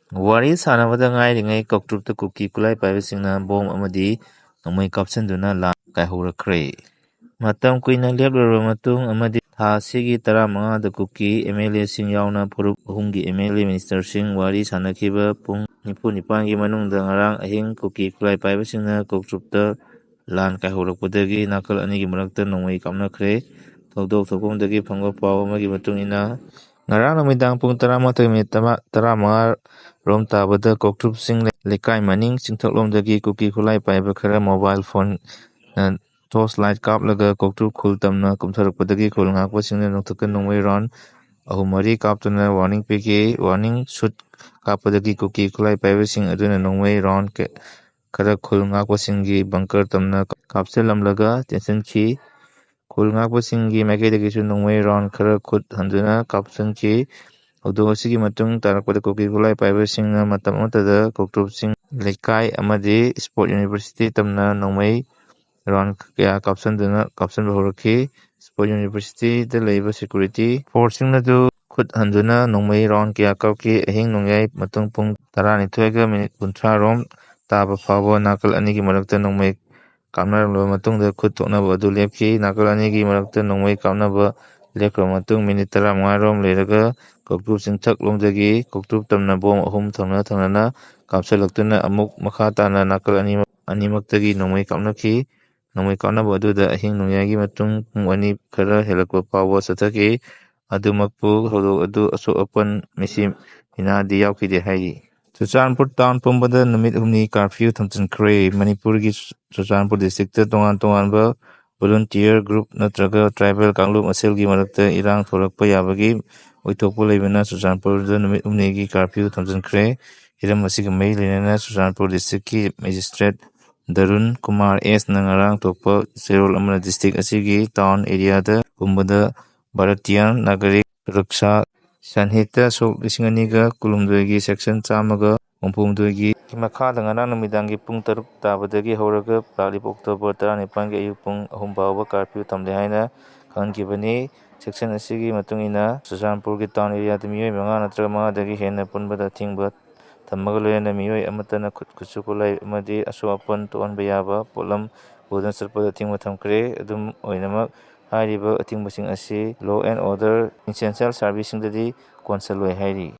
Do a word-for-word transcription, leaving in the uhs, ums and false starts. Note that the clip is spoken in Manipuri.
ꯋꯥꯔꯤ ꯁꯥꯟꯅꯕꯗ ꯉꯥꯏꯔꯤꯉꯩ ꯀꯧꯇ꯭ꯔꯨꯞꯇ ꯀꯨꯀꯤ ꯈꯨꯠꯂꯥꯏ ꯄꯥꯏꯕꯁꯤꯡꯅ ꯕꯣꯝ ꯑꯃꯗꯤ ꯅꯣꯡꯃꯩ ꯀꯥꯞꯁꯤꯟꯗꯨꯅ ꯂꯥꯟ ꯀꯥꯏꯍꯧꯔꯛꯈ꯭ꯔꯦ꯫ ꯃꯇꯝ ꯀꯨꯏꯅ ꯂꯦꯞꯂꯨꯔꯕ ꯃꯇꯨꯡ ꯑꯃꯗꯤ ꯊꯥ ꯑꯁꯤꯒꯤ ꯇꯔꯥꯃꯉꯥꯗ ꯀꯨꯀꯤ ꯑꯦꯝ ꯑꯦꯜ ꯑꯦꯁꯤꯡ ꯌꯥꯎꯅ ꯐꯨꯔꯨꯞ ꯑꯍꯨꯝꯒꯤ ꯑꯦꯝ ꯑꯦꯜ ꯑꯦ ꯃꯤꯅꯤꯁꯇꯔꯁꯤꯡ ꯋꯥꯔꯤ ꯁꯥꯟꯅꯈꯤꯕ ꯄꯨꯡ ꯅꯤꯐꯨ ꯅꯤꯄꯥꯟꯒꯤ ꯃꯅꯨꯡꯗ ꯉꯔꯥꯡ ꯑꯍꯤꯡ ꯀꯨꯀꯤ ꯈꯨꯠꯂꯥꯏ ꯄꯥꯏꯕꯁꯤꯡꯅ ꯀꯣꯛꯆꯨꯞꯇ ꯂꯥꯟ ꯀꯥꯏꯍꯧꯔꯛꯄꯗꯒꯤ ꯅꯥꯀꯜ ꯑꯅꯤꯒꯤ ꯃꯔꯛꯇ ꯅꯣꯡꯃꯩ ꯀꯥꯞꯅꯈ꯭ꯔꯦ꯫ ꯊꯧꯗꯣꯛ ꯊꯣꯛꯐꯝꯗꯒꯤ ꯐꯪꯕ ꯄꯥꯎ ꯑꯃꯒꯤ ꯃꯇꯨꯡ ꯏꯟꯅ, ꯉꯔꯥꯡ ꯅꯨꯃꯤꯗꯥꯡ ꯄꯨꯡ ꯇꯔꯥꯃꯥꯊꯣꯏ ꯃꯤꯅꯤꯠ ꯇꯔꯥꯃꯉꯥ ꯔꯣꯝ ꯇꯥꯕꯗ ꯀꯣꯛꯇ꯭ꯔꯨꯞꯁꯤꯡ ꯂꯩꯀꯥꯏ ꯃꯅꯤꯡ ꯆꯤꯡꯊꯛꯂꯣꯝꯗꯒꯤ ꯀꯨꯀꯤ ꯈꯨꯠꯂꯥꯏ ꯄꯥꯏꯕ ꯈꯔ ꯃꯣꯕꯥꯏꯜ ꯐꯣꯟ, ꯑ, ꯇꯣꯔꯆ ꯂꯥꯏꯠ ꯀꯥꯞꯂꯒ ꯀꯣꯛꯇ꯭ꯔꯨꯞ ꯈꯨꯜ ꯇꯝꯅ ꯀꯨꯝꯊꯔꯛꯄꯗꯒꯤ ꯈꯨꯜ ꯉꯥꯛꯄꯁꯤꯡꯅ ꯅꯣꯡꯊꯛꯇ ꯅꯣꯡꯃꯩ ꯔꯥꯎꯟ ꯑꯍꯨꯝ ꯃꯔꯤ ꯀꯥꯞꯇꯨꯅ ꯋꯥꯔꯅꯤꯡ ꯄꯤꯈꯤ꯫ ꯋꯥꯔꯅꯤꯡ ꯁꯨꯠ ꯀꯥꯞꯄꯗꯒꯤ ꯀꯨꯀꯤ ꯈꯨꯠꯂꯥꯏ ꯄꯥꯏꯕꯁꯤꯡ ꯑꯗꯨꯅ ꯅꯣꯡꯃꯩ ꯔꯥꯎꯟ ꯀ-, ꯈꯔ ꯈꯨꯜ ꯉꯥꯛꯄꯁꯤꯡꯒꯤ ꯕꯪꯀꯔ ꯇꯝꯅ ꯀꯥꯞꯁꯤꯜꯂꯝꯂꯒ ꯆꯦꯟꯁꯤꯟꯈꯤ꯫ ꯈꯨꯜ ꯉꯥꯛꯄꯁꯤꯡꯒꯤ ꯃꯥꯏꯀꯩꯗꯒꯤꯁꯨ ꯅꯣꯡꯃꯩ ꯔꯥꯎꯟ ꯈꯔ ꯈꯨꯠ ꯍꯟꯗꯨꯅ ꯀꯥꯞꯁꯤꯟꯈꯤ꯫ ꯊꯧꯗꯣꯛ ꯑꯁꯤꯒꯤ ꯃꯇꯨꯡ ꯇꯥꯔꯛꯄꯗ ꯀꯨꯀꯤ ꯈꯨꯠꯂꯥꯏ ꯄꯥꯏꯕꯁꯤꯡꯅ ꯃꯇꯝ ꯑꯃꯠꯇꯗ ꯀꯣꯛꯇ꯭ꯔꯨꯞꯁꯤꯡ ꯂꯩꯀꯥꯏ ꯑꯃꯗꯤ ꯁ꯭ꯄꯣꯔꯠ ꯌꯨꯅꯤꯚꯔꯁꯤꯇꯤ ꯇꯝꯅ ꯅꯣꯡꯃꯩ ꯔꯥꯎꯟ ꯀꯌꯥ ꯀꯥꯞꯁꯤꯟꯗꯨꯅ, ꯀꯥꯞꯁꯤꯟꯕ ꯍꯧꯔꯛꯈꯤ꯫ ꯁ꯭ꯄꯣꯔꯠ ꯌꯨꯅꯤꯚꯔꯁꯤꯇꯤꯗ ꯂꯩꯕ ꯁꯦꯀ꯭ꯌꯨꯔꯤꯇꯤ ꯐꯣꯔꯁꯁꯤꯡꯅꯁꯨ ꯈꯨꯠ ꯍꯟꯗꯨꯅ ꯅꯣꯡꯃꯩ ꯔꯥꯎꯟ ꯀꯌꯥ ꯀꯥꯞꯈꯤ꯫ ꯑꯍꯤꯡ ꯅꯣꯡꯌꯥꯏ ꯃꯇꯨꯡ ꯄꯨꯡ ꯇꯔꯥꯅꯤꯊꯣꯏꯒ ꯃꯤꯅꯤꯠ ꯀꯨꯟꯊ꯭ꯔꯥ ꯔꯣꯝ ꯇꯥꯕ ꯐꯥꯎꯕ ꯅꯥꯀꯜ ꯑꯅꯤꯒꯤ ꯃꯔꯛꯇ ꯅꯣꯡꯃꯩ ꯀꯥꯞꯅꯔꯝꯂꯕ ꯃꯇꯨꯡꯗ ꯈꯨꯠ ꯊꯣꯛꯅꯕ ꯑꯗꯨ ꯂꯦꯞꯈꯤ꯫ ꯅꯥꯀꯜ ꯑꯅꯤꯒꯤ ꯃꯔꯛꯇ ꯅꯣꯡꯃꯩ ꯀꯥꯞꯅꯕ ꯂꯦꯞꯈ꯭ꯔꯕ ꯃꯇꯨꯡ ꯃꯤꯅꯤꯠ ꯇꯔꯥꯃꯉꯥ ꯔꯣꯝ ꯂꯩꯔꯒ ꯀꯣꯛꯇ꯭ꯔꯨꯞ ꯆꯤꯡꯊꯛ ꯂꯣꯝꯗꯒꯤ ꯀꯣꯛꯇ꯭ꯔꯨꯞ ꯇꯝꯅ ꯕꯣꯝ ꯑꯍꯨꯝ ꯊꯪꯅ ꯊꯪꯅꯅ ꯀꯥꯞꯁꯤꯜꯂꯛꯇꯨꯅ ꯑꯃꯨꯛ ꯃꯈꯥ ꯇꯥꯅ ꯅꯥꯀꯜ ꯑꯅꯤꯃꯛ, ꯑꯅꯤꯃꯛꯇꯒꯤ ꯅꯣꯡꯃꯩ ꯀꯥꯞꯅꯈꯤ꯫ ꯅꯣꯡꯃꯩ ꯀꯥꯞꯅꯕ ꯑꯗꯨꯗ ꯑꯍꯤꯡ ꯅꯣꯡꯌꯥꯏꯒꯤ ꯃꯇꯨꯡ ꯄꯨꯡ ꯑꯅꯤ ꯈꯔ ꯍꯦꯜꯂꯛꯄ ꯐꯥꯎꯕ ꯆꯠꯊꯈꯤ꯫ ꯑꯗꯨꯃꯛꯄꯨ ꯊꯧꯗꯣꯛ ꯑꯗꯨ ꯑꯁꯣꯛ ꯑꯄꯟ, ꯃꯤꯁꯤ ꯃꯤꯅꯥꯗꯤ ꯌꯥꯎꯈꯤꯗꯦ ꯍꯥꯏꯔꯤ꯫ ꯆꯨꯔꯆꯥꯟꯄꯨꯔ ꯇꯥꯎꯟ ꯄꯨꯝꯕꯗ ꯅꯨꯃꯤꯠ ꯍꯨꯝꯅꯤ ꯀꯥꯔꯐ꯭ꯌꯨ ꯊꯝꯖꯤꯟꯈ꯭ꯔꯦ꯫ ꯃꯅꯤꯄꯨꯔꯒꯤ ꯆꯨꯔꯆꯥꯟꯄꯨꯔ ꯗꯤꯁꯇ꯭ꯔꯤꯛꯇ ꯇꯣꯉꯥꯟ ꯇꯣꯉꯥꯟꯕ ꯚꯣꯂꯨꯟꯇꯤꯌꯔ ꯒ꯭ꯔꯨꯞ ꯅꯠꯇ꯭ꯔꯒ ꯇ꯭ꯔꯥꯏꯕꯦꯜ ꯀꯥꯡꯂꯨꯞ ꯃꯁꯦꯜꯒꯤ ꯃꯔꯛꯇ ꯏꯔꯥꯡ ꯊꯣꯛꯂꯛꯄ ꯌꯥꯕꯒꯤ ꯑꯣꯏꯊꯣꯛꯄ ꯂꯩꯕꯅ ꯆꯨꯔꯆꯥꯟꯄꯨꯔꯗ ꯅꯨꯃꯤꯠ ꯍꯨꯝꯅꯤꯒꯤ ꯀꯥꯔꯐ꯭ꯌꯨ ꯊꯝꯖꯤꯟꯈ꯭ꯔꯦ꯫ ꯍꯤꯔꯝ ꯑꯁꯤꯒ ꯃꯔꯤ ꯂꯩꯅꯅ ꯆꯨꯔꯆꯥꯟꯄꯨꯔ ꯗꯤꯁꯇ꯭ꯔꯤꯛꯀꯤ ꯃꯦꯖꯤꯁꯇ꯭ꯔꯦꯠ ꯗꯔꯨꯟ ꯀꯨꯃꯥꯔ ꯑꯦꯁꯅ ꯉꯔꯥꯡ ꯊꯣꯛꯄ ꯆꯦꯔꯣꯜ ꯑꯃꯅ ꯗꯤꯁꯇ꯭ꯔꯤꯛ ꯑꯁꯤꯒꯤ ꯇꯥꯎꯟ ꯑꯦꯔꯤꯌꯥꯗ ꯄꯨꯝꯕꯗ ꯚꯥꯔꯇꯤꯌꯥꯟ ꯅꯥꯒꯔꯤꯛ ꯁꯨꯔꯛꯁꯥ ꯁꯟꯍꯤꯇꯥ ꯁꯣꯛ ꯂꯤꯁꯤꯡ ꯑꯅꯤꯒ ꯀꯨꯟꯍꯨꯝꯗꯣꯏꯒꯤ ꯁꯦꯛꯁꯟ ꯆꯥꯝꯃꯒ ꯍꯨꯝꯐꯨꯍꯨꯝꯗꯣꯏꯒꯤ ꯃꯈꯥꯗ ꯉꯔꯥꯡ ꯅꯨꯃꯤꯗꯥꯡꯒꯤ ꯄꯨꯡ ꯇꯔꯨꯛ ꯇꯥꯕꯗꯒꯤ ꯍꯧꯔꯒ ꯂꯥꯛꯂꯤꯕ ꯑꯣꯛꯇꯣꯕꯔ ꯇꯔꯥꯅꯤꯄꯥꯟꯒꯤ ꯑꯌꯨꯛ ꯄꯨꯡ ꯑꯍꯨꯝ ꯐꯥꯎꯕ ꯀꯥꯔꯐ꯭ꯌꯨ ꯊꯝꯂꯦ ꯍꯥꯏꯅ ꯈꯪꯍꯟꯈꯤꯕꯅꯤ꯫ ꯁꯦꯛꯁꯟ ꯑꯁꯤꯒꯤ ꯃꯇꯨꯡ ꯏꯟꯅ ꯆꯨꯔꯆꯥꯟꯄꯨꯔꯒꯤ ꯇꯥꯎꯟ ꯑꯦꯔꯤꯌꯥꯗ ꯃꯤꯑꯣꯏ ꯃꯉꯥ ꯅꯠꯇ꯭ꯔꯒ ꯃꯉꯥꯗꯒꯤ ꯍꯦꯟꯅ ꯄꯨꯟꯕꯗ ꯑꯊꯤꯡꯕ ꯊꯝꯕꯒ ꯂꯣꯏꯅꯅ ꯃꯤꯑꯣꯏ ꯑꯃꯠꯇꯅ ꯈꯨꯠ, ꯈꯨꯠꯁꯨ ꯈꯨꯠꯂꯥꯏ ꯑꯃꯗꯤ ꯑꯁꯣꯛ ꯑꯄꯟ ꯊꯣꯛꯍꯟꯕ ꯌꯥꯕ ꯄꯣꯠꯂꯝ ꯄꯨꯗꯨꯅ ꯆꯠꯄꯗ ꯑꯊꯤꯡꯕ ꯊꯝꯈ꯭ꯔꯦ꯫ ꯑꯗꯨꯝ ꯑꯣꯏꯅꯃꯛ, ꯍꯥꯏꯔꯤꯕ ꯑꯊꯤꯡꯕꯁꯤꯡ ꯑꯁꯤ law and order essential serviceꯁꯤꯡꯗꯗꯤ ꯀꯣꯟꯁꯤꯜꯂꯣꯏ ꯍꯥꯏꯔꯤ꯫